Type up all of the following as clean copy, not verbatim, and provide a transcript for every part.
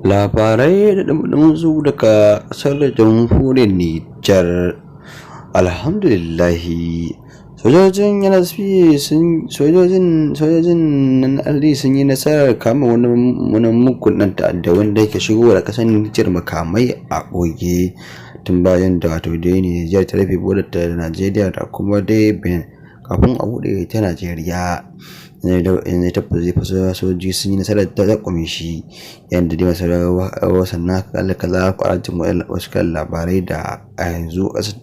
Labarai da ɗumi su daga ƙasar jamhuriyar Nijar. Alhamdulillahi, sojojin NSP sun sojojin sojojin NLD sun yi nasarar kama wani mugun ɗan ta'adda wanda yake shigowa da ƙasar Nijar makamai a ɓoye tun bayan da wato dai Nijar ta rufe bodar ta da Najeriya da kuma dai Benin kafin a buɗe ta Najeriya. Yanzu tabbas zai fasa sojoji sun yi nasarar ta zakume shi yadda dai masu sannan haka kaza kwarajin wasu kan labarai da a yanzu ƙasar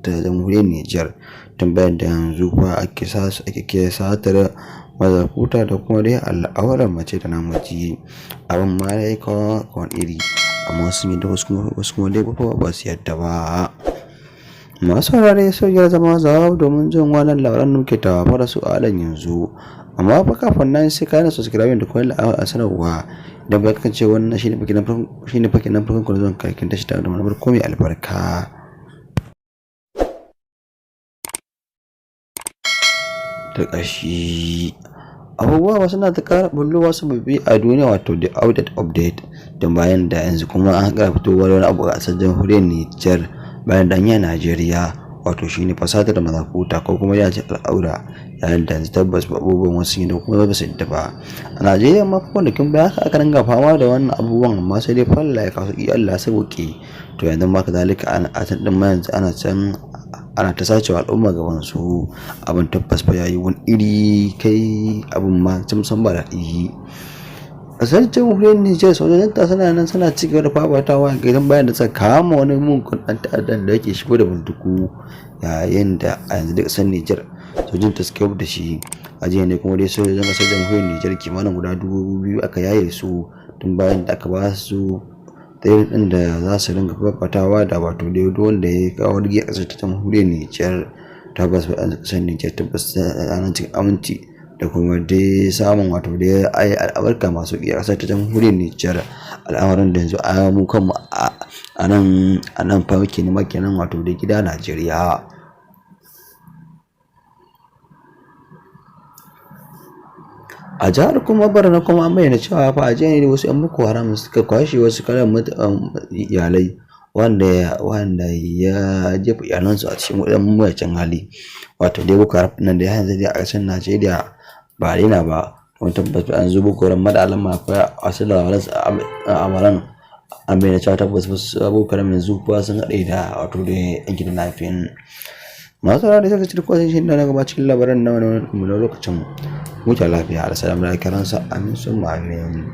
ta jamhuriyar Nijar tun bayan da yanzu fa ake ake satar mazakuta da kuma dai al'aurar mace da namiji, abin ma dai kawo iri, amma sun yi da wasu kuma dai ba su yadda ba. Masu saurare, sai gyara zama zawa domin jin wannan labaran da muke tafa da su a halin yanzu. Amma fa kafin nan, sai ka yana subscribe da kuma a sanarwa idan ba kasance wannan shine fakin farkon shine fakin nan farkon ku zuwan kakin tashi tare da manufar komai albarka. Da ƙashi abubuwa suna ta ƙara bullowa sababbi a duniya, wato the update update, don bayan da yanzu kuma an ƙara fitowar wani abu a ƙasar jamhuriyar Nijar bayan da an yi a Najeriya, wato shine fasatar mazakuta ko kuma ya ce al'aura, yayin da yanzu tabbas abubuwan wasu yi da kuma ba su yadda ba. A Najeriya ma kwanakin baya haka aka ringa fama da wannan abubuwan, amma sai dai falla ya kasu Allah sauke. To yanzu ma kazalika a can din ma yanzu ana can ana ta sacewa al'umma gaban su. Abin tabbas fa yayi wani iri, kai, abin ma can san ba daɗi. Kasar jamhuriyar Nijar, sojojin ta suna nan suna ci gaba da fafatawa gidan bayan da suka kama wani mugun ɗan ta'addan da yake shigo da bindigu, yayin da a yanzu da kasar Nijar sojojin ta suka da shi. A jiya ne kuma dai sojojin kasar jamhuriyar Nijar kimanin guda 2000 aka yaye su tun bayan da aka ba su ɗaya ɗin da za su ringa fafatawa da wato dai duk wanda ya kawo wargi a ƙasar ta jamhuriyar Nijar. Tabbas a ƙasar Nijar tabbas ana cikin aminci da kuma dai samun wato dai ai al'abarka masu a ƙasar ta jamhuriyar Nijar, al'amarin da yanzu a mu kanmu a nan fa muke nema kenan, wato dai gida Najeriya. A jihar kuma Borno kuma an bayyana cewa fa a jiya ne wasu 'yan Boko Haram suka kwashe wasu kalan iyalai wanda ya jefa iyalansu a cikin wani mawuyacin hali. Wato dai Boko Haram nan da yanzu dai a ƙasar Najeriya ba a daina ba, kuma tabbas an zo Boko Haram ma da alama fa a wasu labaran amaran an bayyana cewa tabbas wasu Boko Haram yanzu kuwa sun haɗe da wato dai 'yan kidnapping. Masu saurare, sai ka ci kwasan shi da na gaba cikin labaran na wani lokacin. Huta lafiya. Assalamu alaikum. Amin summa amin.